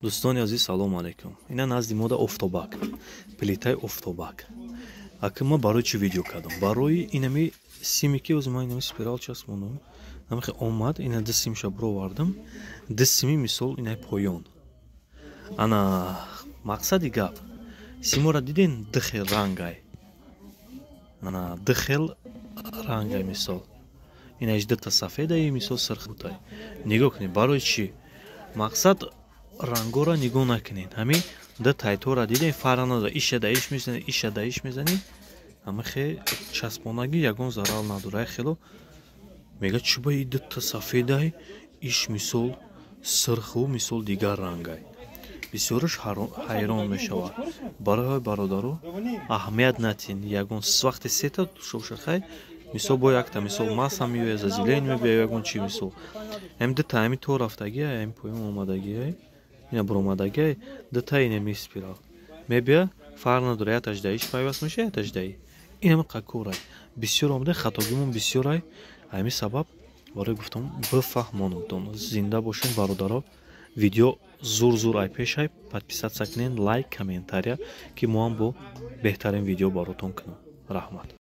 Дӯстони азиз, салому алайкум. Ина назди мода офтобак, плитаи офтобак. Ака, ма барои чӣ видео кардам? Барои инами сими ки ози ман инами спирал часпондам, намихе омад, ина ду симша бировардам, ду сими, мисол, инаи поён. Ана мақсади гап, симора диден, ду хел рангай, ана ду хел рангай. Мисол, инаиш дута сафедаи, мисол, сирх бутай. Нигоҳ кунед, барои чӣ мақсад рангора нигоҳ накунед. Ҳамин ду тайтора дидем, фарқ надорад, иша да иш мезанӣ, иша да иш мезанӣ, ҳамахе часпонагӣ ягон зарар надорад. Хело мега, чӣ ба и дута сафедай, иш, мисол, сирху, мисол, дигар рангай. Бисёраш ҳайрон мешавад. Барои бародаро, аҳамият натин. Ягон вақте сета шошахай, мисол, бо якта, мисол, масам меояд, зазилен мебиёяд, ягон чи. Мисол, ҳами дута ҳами то рафтагиай, ҳами поён омадагиай, ина буромадагиай, дута инами спирал мебия, фарқ надорад, яташ да иш пайваст мешавад, яташ да и. Инами қакорай бисёр омада, хатогимон бисёрай. Ҳамин сабаб барои гуфтам, бифаҳмонумтон. Зинда бошед, бародаро. Видео зур зур ай пешай. Подписаться кунед, лайк, комментария, ки мо ҳам бо беҳтарин видео баротон кунам. Раҳмат.